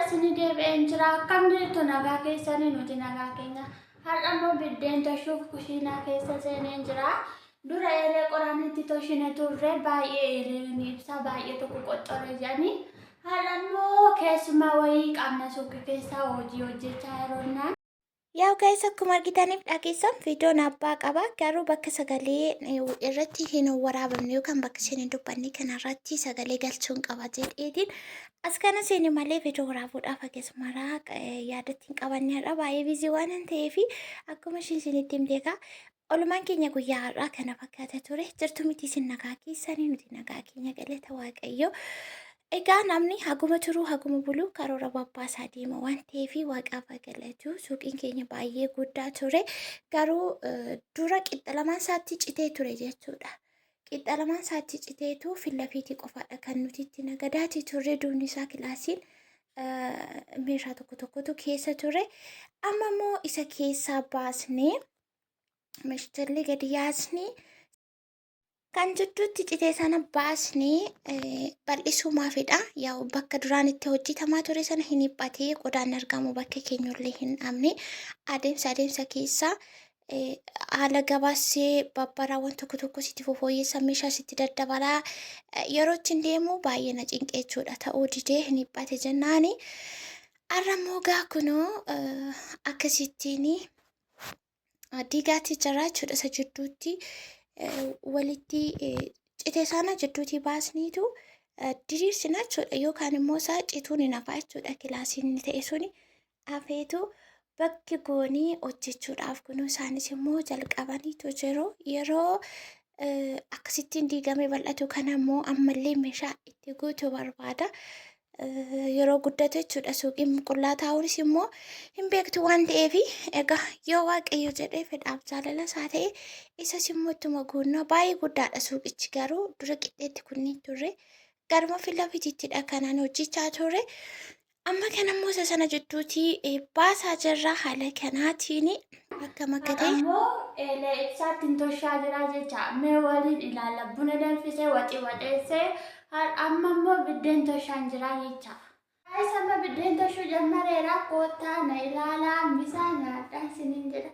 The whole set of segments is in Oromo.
isinii deebi'een jira. Akkam jirtu nagaa keessanii nuti nagaa keenya. Har'a immoo biddeen toshuuf kushiinaa keessa seeneen jira. Dura eelee qoraan itti toshine turre baay'ee eeleen ibsaa baay'ee tokko qoxxore jedhanii. Har'a immoo keessumaa wayii qabna suuqii keessaa hojii hojjechaa yeroonnaan. Yaa guys akkuma argitaniif dhageessan viidiyoon abbaa qaba garuu bakka sagalee irratti hin waraabamne yookaan bakka isheen hin dubbanne kanarratti sagalee galchuun qaba jedheetiin as kana seene malee viidiyoo waraabuudhaaf akkasumaraa yaadatti hin qabanne har'a baay'ee biizii waan hin ta'eef akkuma isheen isinitti himte egaa Oolmaan keenya guyyaa har'aa kana fakkaata ture. Jirtu miti isin nagaa keessanii nuti nagaa keenya galata Waaqayyo. Egaa namni haguma turuu haguma buluu karoora babbaasaa deema waan ta'eef waaqaaf haa galatu. Suuqiin keenya baay'ee guddaa ture. Garuu dura qixxa lamaan isaatti citee ture jechuudha. Qixxa lamaan isaatti citeetu fillafiitii qofaadha kan nuti itti nagadaati turre duubni isaa kilaasiin meeshaa tokko tokkotu keessa ture. Amma immoo isa keessaa baasnee meeshaalee gadi yaasnee kan jidduutti citee sana baasnee bal'isuumaafidha. Yaa'u bakka duraan itti hojjetamaa ture sana hin dhiphatee qodaan argamu bakka keenyullee hin dhabne adeemsa adeemsa keessaa haala gabaasee babbaraawwan tokko tokko sitti fofooyyeessa meeshaa sitti daddabalaa yeroo ittiin deemu baay'ee na cinqeechuudha ta'uu didee hin dhiphate jennaani. Har'a immoo gaa kunoo akkasittiin diigaatti jira jechuudha isa jidduutti walitti cite sana jidduutti baasniitu diriirsina jechuudha yookaan immoo isaa cituun hin hafa jechuudha kilaasiin inni ta'e suni hafeetu bakki goonii hojjechuudhaaf kunuu isaanis immoo jalqabaniitu jiru yeroo akkasittiin diigamee bal'atu kana immoo ammallee meeshaa itti guutuu barbaada. Yeroo guddatu jechuudha suuqiin qullaa taa'uunis immoo hin beektu waan ta'eef egaa yoo waaqayyo jedhee fedhaaf jaalala isaa ta'e isas immoo ittuma guunnaa baay'ee guddaadha suuqichi garuu dura qixxeetti kunniin turre garuma filafitittidha kanaan hojjechaa turre Amma kana immoo isa sana jidduutii baasaa jirra haala kanaatiin akkam akka ta'e. Ammoo eelee ibsaatti hin toshaa jira jecha mee waliin ilaalla buna danfisee waxii waxeessee amma immoo biddeen toshaan jira jecha. Guys amma biddeen toshuu jammareera koottaa na ilaalaa misaa nyaadhaa isiniin jedha.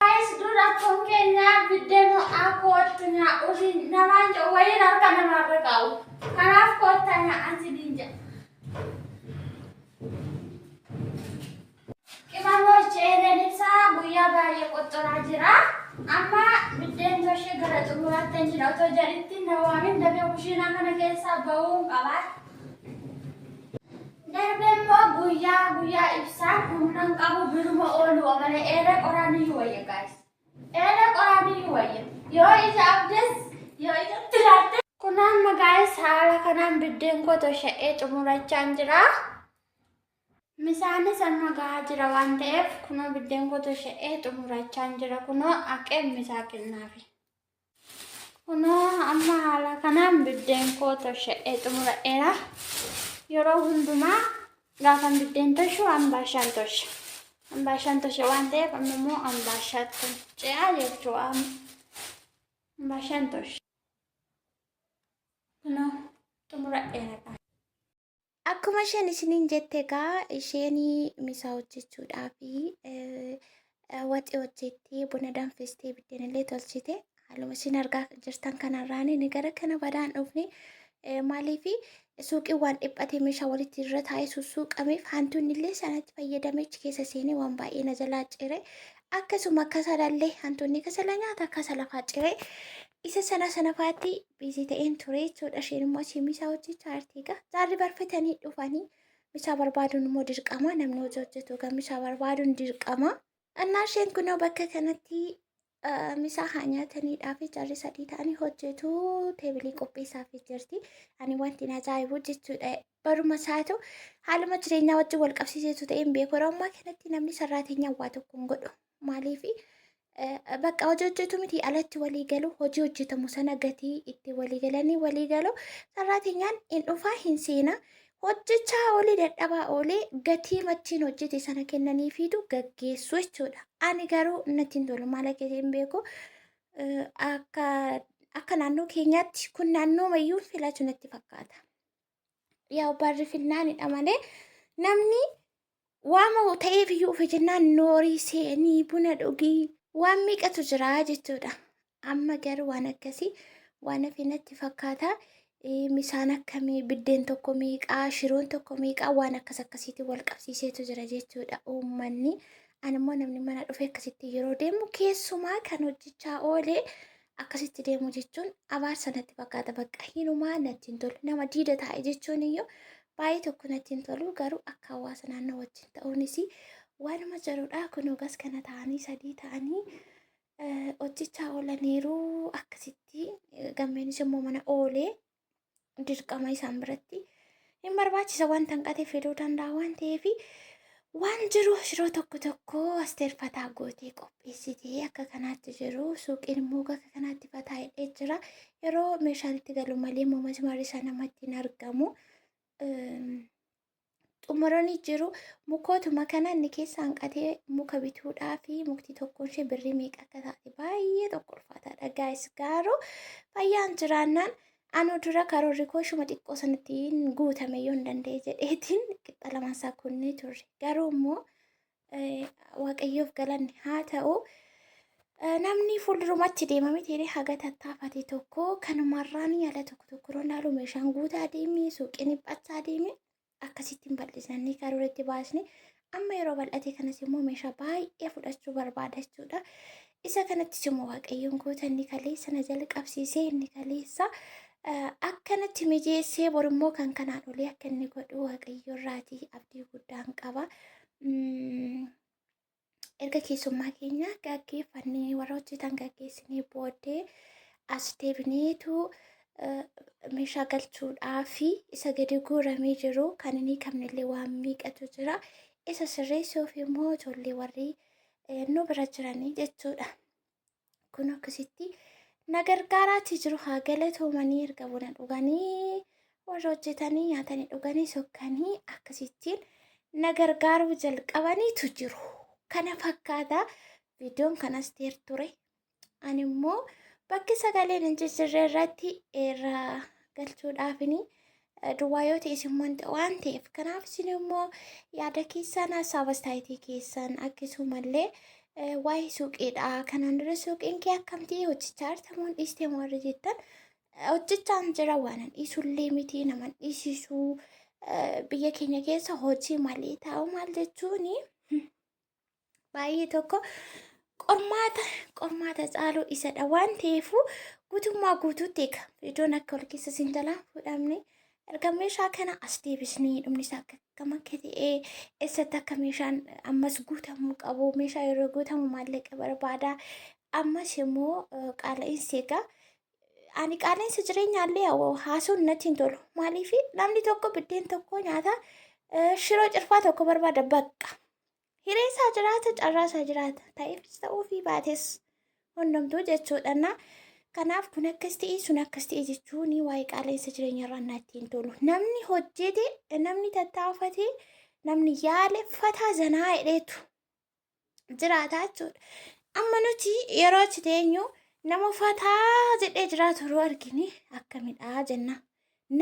Guys, dur akkoon keenya biddeen ho'aa koottu nyaa'uufi namaan jedhu wayiin harka namaarra kaa'u. Kanaaf koottaa nyaa'an siniin jedha. Qimamoch eeleen ibsaa guyyaa baay'ee qoxxoraa jira. Amma biddeen toshee gara xumuraatti hin jira. Otoo jedhitti na waamin dafee kushiinaa kana keessaa ba'uun qaba. Darbee immoo guyyaa guyyaa ibsaan humna hin qabu biruma oolu malee eelee qoraaniyyuu wayya guys. Eelee qoraaniyyuu wayya. Yoo ija abdes yoo ijatti ilaalte. Kun amma guys haala kanaan biddeen koo tosha'ee xumurachaan jira. Misaanis amma gahaa jira waan ta'eef kunoo biddeen koo tosha'ee xumurachaan jira kunoo aqee misaa kennaafi. Kunoo amma haala kanaan biddeen koo tosha'ee xumuradheera. Yeroo hundumaa gaafan biddeen toshu ambaashaan tosha. Ambaashaan tosha waan ta'eef amma immoo ambaashaatti ce'aa jechuudha. Ambaashaan tosha. Kunoo xumuradheera. Akkuma isheen isiniin jette egaa isheen misaa hojjechuudhaaf waxii hojjettee buna danfistee biddeen illee tolchite. Haaluma isin argaa jirtan kanarraan inni gara kana badaan dhufne maaliif suuqiin waan dhiphatee meeshaa walitti irra taa'ee sussuuqameef hantuunni illee sanatti fayyadamee achi keessa seenee waan baay'ee na jalaa cire. Akkasuma kasalallee hantuunni kasala nyaata kasala fa'aa cire. Isa sana sana fa'aatti biizii ta'een ture jechuudha. Isheen immoo asii misaa hojjechaa jirti egaa. Jaarri barfatanii dhufanii misaa barbaaduun immoo dirqama. Namni hojii hojjetu egaa misaa barbaaduun dirqama. Innaa isheen kunoo bakka kanatti misaa haa nyaataniidhaaf jarri sadii ta'anii hojjetu teebilii qopheessaaf jirti. Ani wanti na ajaa'ibu jechuudha. Baruma isaatu haaluma jireenyaa wajjin wal qabsiiseetu ta'e hin beeku. Yeroo ammaa kanatti namni sarraateenyaa waa tokko hin godhu. Maaliif bakka hojii hojjetu miti alatti walii galu hojii hojjetamu sana gatii itti walii galanii walii galu sarraateenyaan hin dhufaa hin seenaa. Hojjechaa oolee dadhabaa oolee gatii machiin hojjete sana kennaniifiitu gaggeessu jechuudha. Ani garuu natti hin tolu maal akka ta'e hin beeku. Akka akka naannoo keenyaatti kun naannoo mayyuu filatu natti fakkaata. Yaa barri filnaanidha malee namni waama ta'eef iyyuu ofi jennaan noorii seenii buna dhugii waan meeqatu jira jechuudha. Amma garuu waan akkasii waan hafe natti fakkaata. Misaan akkamii biddeen tokko meeqaa shiroon tokko meeqaa waan akkas akkasiitiin wal qabsiiseetu jira jechuudha uummanni. Ani immoo namni mana dhufe akkasitti yeroo deemu keessumaa kan hojjechaa oolee akkasitti deemu jechuun abaarsa natti fakkaata bakka hinumaa natti hin tolu. Nama diida taa'e jechuun iyyuu baay'ee tokko natti hin tolu garuu akka hawaasa naannoo wajjin ta'uunis waanuma jirudha. Kun gas kana ta'anii sadii ta'anii hojjechaa oolaniiru akkasitti gammeenis immoo mana oolee dirqama isaan biratti hin barbaachisa wanta hanqate fiduu danda'a waan ta'eef waan jiru yeroo tokko tokko asteer fataa gootee qopheessitee akka kanaatti jiru suuqiin immoo akka kanaatti fataa hidhee jira yeroo meeshaan itti galu malee immoo masmarri isaa namatti hin argamu. Xumuranii jiru. Mukootuma kana inni keessa hanqatee muka bituudhaa fi mukti tokkoon ishee birrii meeqa akka taate baay'ee tokko ulfaataadha. Gaayis garuu fayyaan jiraannaan anuu dura karoorri koo ishuma xiqqoo sanatti guutame yoo hin danda'e jedheetiin qixxa lamaan isaa kunnee turre. Garuu immoo Waaqayyoof galanni haa ta'u. Namni fuuldurumatti deema miti haga tattaafate tokko kanumarraan yaala tokko tokko yeroo ilaalu meeshaan guutaa deemee suuqiin dhiphachaa deeme akkasittiin bal'isanii karoora itti baasne amma yeroo bal'ate kanas immoo meeshaa baay'ee fudhachuu barbaada jechuudha. Isa kanattis immoo Waaqayyoon goota inni kaleessa na jalqabsiisee inni kaleessa akkanatti mijeessee borummoo kan kanaan olii akka inni godhu Waaqayyo irraatii abdii guddaan qaba. Erga keessummaa keenya gaggeeffannee warra hojjetan gaggeessinee booddee as deebineetu meeshaa galchuudhaa fi isa gadi guuramee jiru kan inni kamnillee waan meeqatu jira. Isa sirreessuuf immoo ijoollee warri nu bira jiranii jechuudha. Kun akkasitti na gargaaraati jiru haa galatoomanii erga buna dhuganii warra hojjetanii nyaatanii dhuganii sokkanii akkasittiin na gargaaruu jalqabaniitu jiru. Kana fakkaata viidiyoon kanas teer ture. Ani immoo bakki sagaleen hin jijjiirre irratti irra galchuudhaafini duwwaa yoo ta'e isin wanta waan ta'eef kanaaf isin immoo yaada keessan hasaaba istaayitii keessan akkasumallee waa'ee suuqiidha. Kanaan dura suuqiin kee akkamtii hojjechaa jirtamuun dhiistee warri jettan hojjechaan jira waan dhiisullee miti nama dhiisisuu biyya keenya keessa hojii malee taa'u maal jechuuni baay'ee tokko qormaata qormaata caalu isadha waan ta'eefu guutummaa guutuutti eega viidiyoon akka wal keessa sin jalaa fudhamne erga meeshaa kana as deebisnee dhumni isaa akkam akka ta'e eessatti akka meeshaan ammas guutamuu qabu meeshaa yeroo guutamu maallaqa barbaada ammas immoo qaala'insi egaa ani qaala'insa jireenyaallee haasuun natti hin tolu maaliif namni tokko biddeen tokko nyaata shiroo cirfaa tokko barbaada bakka Hiree isaa jiraata, carraa isaa jiraata. Ta'eefis ta'uu fi baates hundumtuu jechuudha. Kanaaf kun akkas ta'e sun akkas ta'e jechuun waa'ee qaala'insa jireenyarraa natti hin tolu. Namni hojjete, namni tattaafate, namni yaale fataa zanaa jedheetu jiraata jechuudha. Amma nuti yeroo achi teenyu nama fataa jedhee jiraatu yeroo argine akkamidha jenna.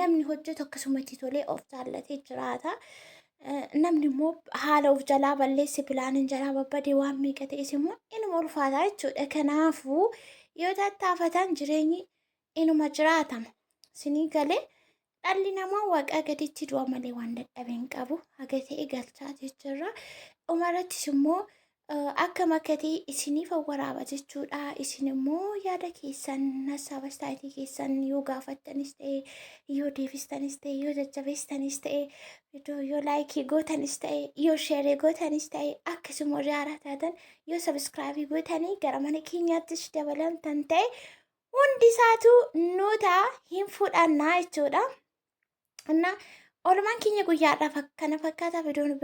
Namni hojjetu akkasumatti tolee of jaallatee jiraata. Namni immoo haala of jalaa balleesse pilaaniin jalaa babbadee waan meeqa ta'es immoo inuma ulfaata jechuudha. Kanaafuu yoo tattaafatan jireenyi inuma jiraatama. Sinii galee dhalli namaa waaqaa gaditti du'a malee waan dadhabe hin qabu. Haga ta'e galchaa jechuudha. Dhumarrattis immoo Akkam akka ta'e isiniif waraaba jechuudha. Isin immoo yaada keessan hassaaba istaayitii keessan yoo gaafattanis ta'e, yoo deebistanis ta'e, yoo jajjabeessanis ta'e, yoo like gootanis ta'e, yoo share gootanis ta'e, akkasuma warri haaraa taatan yoo subscribe gootanii gara mana keenyaattis dabalamtan ta'e, hundi isaatu nuutaa hin fudhannaa jechuudha. Innaa oolmaan keenya guyyaadhaaf akkana fakkaata viidiyoon.